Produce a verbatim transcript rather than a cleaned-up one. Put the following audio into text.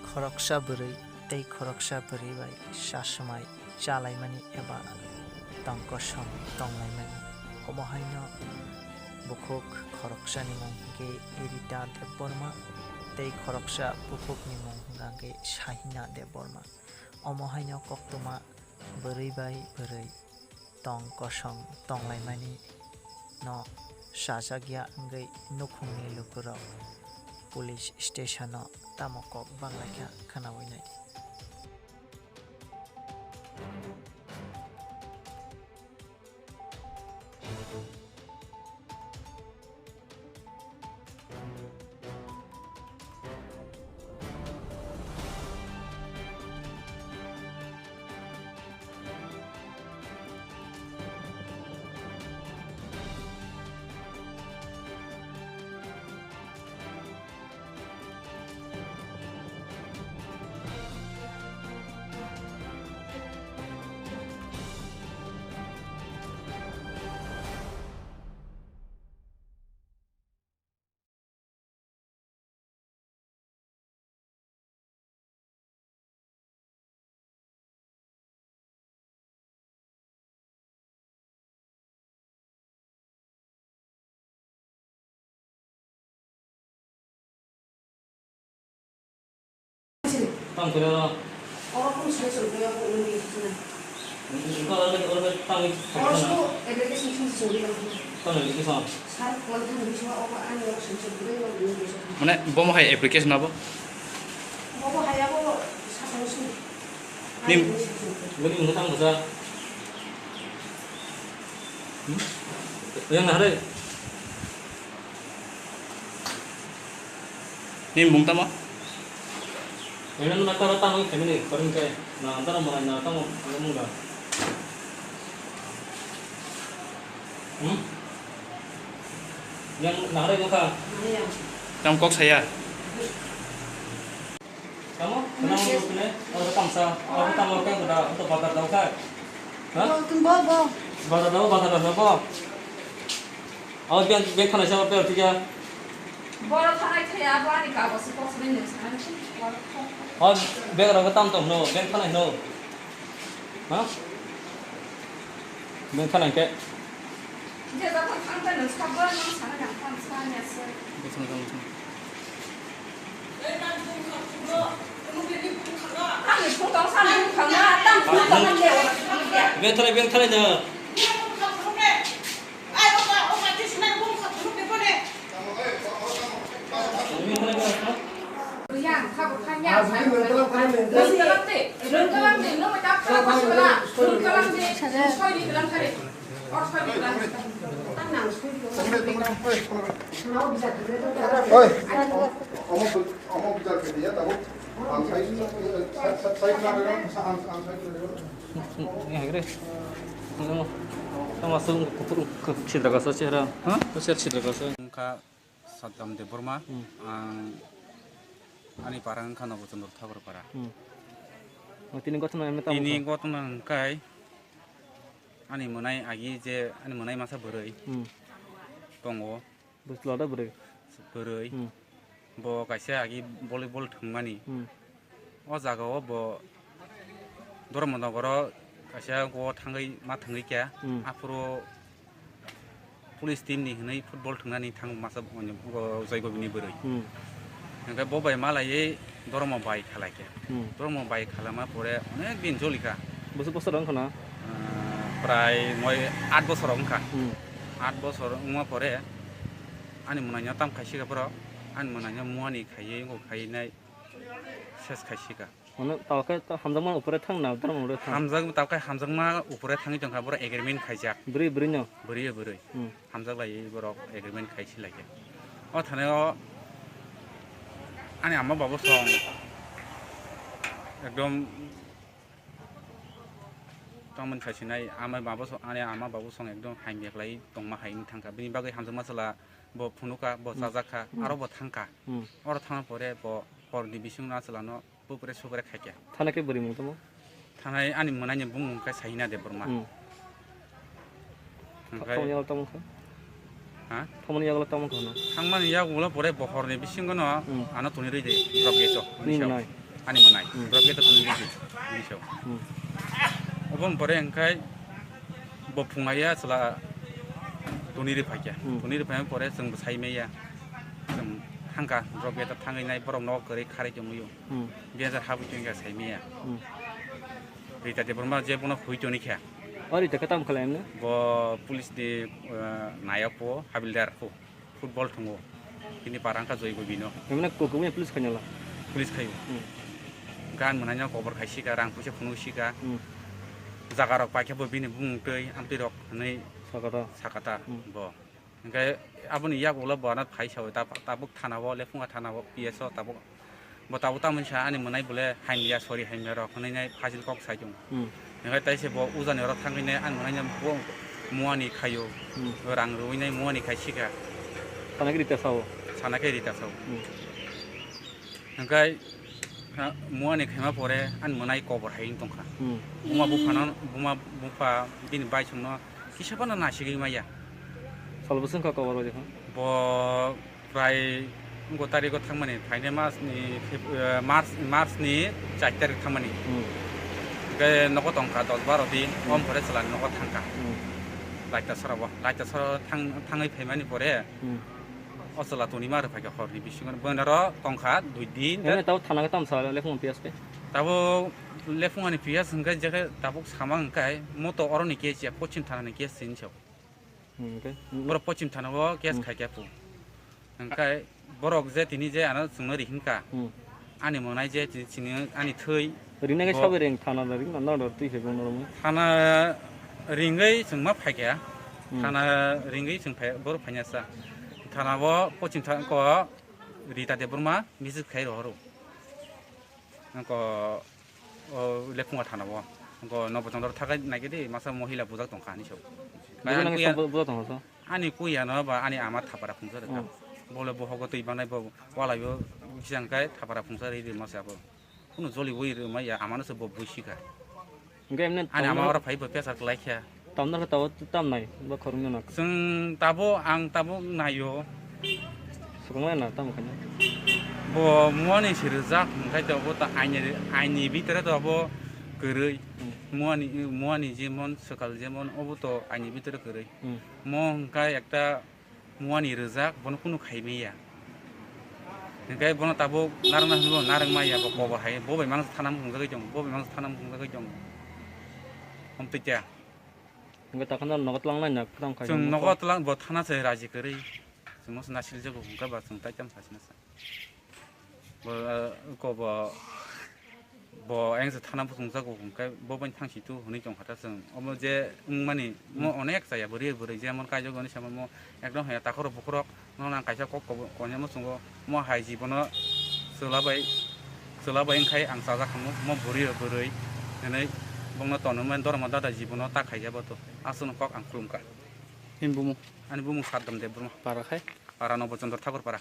Khoroksa bwrwi tei khoroksa bwrwi bai chasumai chalaimani eba tong kosong tonglaimani. Omo haino bukhuk khoroksani mung hwnkhe Rita Debbarma tei khoroksa bukhukni mung hwnkhe Sahina Debbarma. Omo haino koktwma bwrwi bai bwrwi tong kosong tonglaimani no sajak ya wngwi nukhungni lukurok police station o tamo kok banglaikha khwnawi naidi. Tang kira lo. Oro kung sai chwng kaya bo nung di khna. Nung ka oro oro tang i. Oro so application kung chwng di khna. Tang i kisa. Sir kol thang di so oro ani oro sai chwng kaya bo nung di khna. Mane bomo hai application abo? Bobo hai abo sa chwng sung. Nim. Ani nung sai chwng kaya. Gani nung tang kasa. Hmm? Yang nahre. Nini bung tamo? Ini nak tara tamo ini, paling kai. Nah, antara mulai nah tamo, kamu mula. Hmm? Yang nahre buka. Tam kok saya. Tamo? Kenapa lu kene? Orang tamsa, orang tamo kan udah untuk bakar tau kan? Hah? Bo, tun bo, bo. Bakar tau, bakar tau, bo. Aw, beng, beng thanai sa, beng thanai sa. Borok thanai thaya, bo ani kagos se kok se nung sana. Aw, beng rok tam tong no, beng thanai no. Ha? Beng thanai ke. Je da ko thang ta nung sa, bo nung sana yang tam sa nya se. Bo sana, bo sana. Beng thanai, beng thanai no. Oi, omo, omo bichar khe diya, tabuk. Ang sai, sai, sai, sai, ang, ang sai. Ni hagre. No. Tama sung kuthur sidra kasa chehra. Ha? Kuthur sidra kasa. Wngkha Saddam Debbarma. Hmm. Ang ani para wngkha Nobochandra Thakur para. Hmm. O tini gotno emne tamo. Tini kha? Gotno wngkha ani mwnai agi je ani mwnai masa bwrwi. Hmm. Tongo. Bwsla da bwrwi? Bwrwi. Hmm. Bo kaisa agi volleyball thwngmani. Hmm. O jaga o bo Dharmanagar o kaisa go thangwi ma thangwi kya. Hmm. Aphuru police team ni hwnwi football thwngnani thang masa bo Joy Gobini bwrwi. Hmm. Hwnkhe bo bai malaiwi Dharma bai khalai khe. Hmm. Dharma bai khalama pore onek din jolikha. Bwswk bosor wngkha na? Ah, prai moi aat bosor wngkha. Hmm. Aat bosor wngma pore ani mwnaino tam khaisika borok, ani mwnaino muani khaiwi wngkha khainai ses khaisika. Mane talkai ta hamjakma upore thang na, dharma upore thang? Hamjak, talkai hamjakma upore thangwi tongkha, borok agreement khaijak. Bwrwi, bwrwino? Bwrwi, bwrwi. Hmm. Hamjak lai borok agreement khai si lai khe. O thane o ani ama babu song ekdom tongmani khai sinai ama babu song, ani ama babu song ekdom hamya khlai tongma hai wng thangkha. Bini bagwi hamjakma chwla bo phunukha, bo hmm, chajakha, hmm, aro bo thangkha. Hmm. Oro thangna pore bo horni bisingno a chwlano Bupre supre khaikya. Thana khe bwrwi mung tamo? Thanai ani mwnaini bumung khe Sahina Debbarma. Hmm. Hwnkhe thangmani yago tamo kha? Ha? Thangmani yago tamo kha no? Thangmani yago ulo pore bohorni bisingo no hmm, ano tuni rwi de, drop gate o. Ni mwnai? Ani mwnai, hmm, drop gate tongwi rikha, bini sayo. Hmm. Oboni pore hwnkhai bo phunglaiya chwla toni ri phaikha. Hmm. Toni ri phaima pore chwng bo sai maya. Chwng thangkha, drop gate thangwi nai borok nogo kwrwi kharwi tongwio. Hmm. Biyajak habwi tongkha sai maya. Hmm. Rita Debbarma je bono hui tonikha. O Rita khe tamo khlai mano? Bo police ni, eh, nayok po, habildar po. Football thwngo. Bini para wngkha Joy Bobino. Emne kok kok police khainala. Police khaio. Hmm. Gan mwnai no kobor khai sika, rang puisa phunuk sika. Hmm. Jaga rok paikhe bo bini bumung twi amtwi rok hwnwi sakata. Sakata. Hmm. Bo. Hwnkhe aboni yagulo bo ano phai sao, tab-, tabuk thana o, Lephunga thana o, P S o tabuk. Bo tabuk tamoni sa ani mwnai bole hamya, sori hamya rok hwnwi nai phajil kok sai tongo. Hmm. Hwnkhe taise bo ujani oro thangwi nai ani mwnai no bo muani khaio. Hmm. Rang rwui nai muani khai sika. Sana khe rita sao. Sana khe rita sao. Hmm. Hwnkhe, ha, muani khaima pore ani mwnai kobor hai wng tongkha. Hmm. Buma buphano, buma bupha bini baisongno kisa phano nasigwi maya. Sal bwswk wngkha kobor o jephang? Bo prai wngkha tarigo thangmani, phainai mas ni Feb-, eh, March, March ni char tarik thangmani. Hmm. Hwnkhe nogo tongkha dos baro din, hmm, om pore chwla nogo thangkha. Hmm. Laita sora bo, laita sora thang-, thangwi phaimani pore, hmm, o chwla toni ma rwphaikha horni bisingo, bonaro tongkha dui din. Emne tabo thana khe tamo sa Lephunga P S khe? Tabo Lephunga ni P S hwnkhe je khe tabuk sama hwnkhe moto oroni case ya, pochim thana ni case se hinwi sao. Hmm, hwnkhe? Borok pochim thana o case, hmm, khaikha po. Hwnkhe borok je tini je ano chwngno ri hinkha. Hmm. Ani mwnai je ti-, chini ani thwi. Rinai khe bo sabai ring thana da ring na, na da twi se bono rwmwi. Thana ringwi chwng ma phaikha. Hmm. Thana ringwi chwng phai, borok phaina sa. Thana o pochim thana ko Rita Debbarma visit khai rohoro. Nokho, o, Lephunga thana o. Nokho, nobo chondro thakai naikhe di, masa mohila bujak tongkha ani so. Bujak nang ani kuya, bujak tongkha so? Ani kuya no ba ani ama thapara phungsa rwkha. Oh. Bole bohogo twi bangnai bo, walai bo, kisa hwnkhe thapara phungsa rwi di masa bo. Kunu joli wi rwmai ya, ama no se bo buisika. Hwnkhe emne ani ama oro phai bo pesar kwlai kha. Tamno khe tabo tam nai, bo khoroknwi no. Chwng tabo, ang tabo naio. Swkang nai na tamo khaina. Bo muani se rijak, hwnkhe to bo to aini, aini bitore to bo kwrwi. Hmm. Muani, muani jemon, swkal jemon, obo to aini bitore kwrwi. Hmm. Mo hwnkhe ekta muani rijak, bono kunu khai maya. Hwnkhe bono tabuk narwkna hwnwi bo narwk maya, bo kobor hai, bo bai mangsa thana muchungjagwi tongo, bo bai mangsa thana muchungjagwi tongo. Omtwi kya? Hwnkhe takhano nogo twlang laina kwthang khai chwng nogo twlang, bo thana se raji kwrwi. Chwngno se nasiljago, hwnkhe ba chwng tai tamo sachina sa. Bo, eh, ko bo, bo ayang se thana muchungjago hwnkhe bo bai thangsi tu hwnwi tongkha ta chwng. Omo je wngmani mo, hmm, onek chaya bwrwi bwrwi jemon kaijakgo hwnwi saimano mo ekdom haya takhorok bukhorok no nang kaisa kok ko-, konya muchungo mo hai jibono chwla bai, chwla bai wngkhai ang chajak khamu mo bwrwi bwrwi hwnwi bongno tonwi mani dormo dada jibono ta khaijabo to aswkno kok ang khulumkha. Nini bumung? Ani bumung Saddam Debbarma. Para khai? Para Nobo Chandra Thakur para.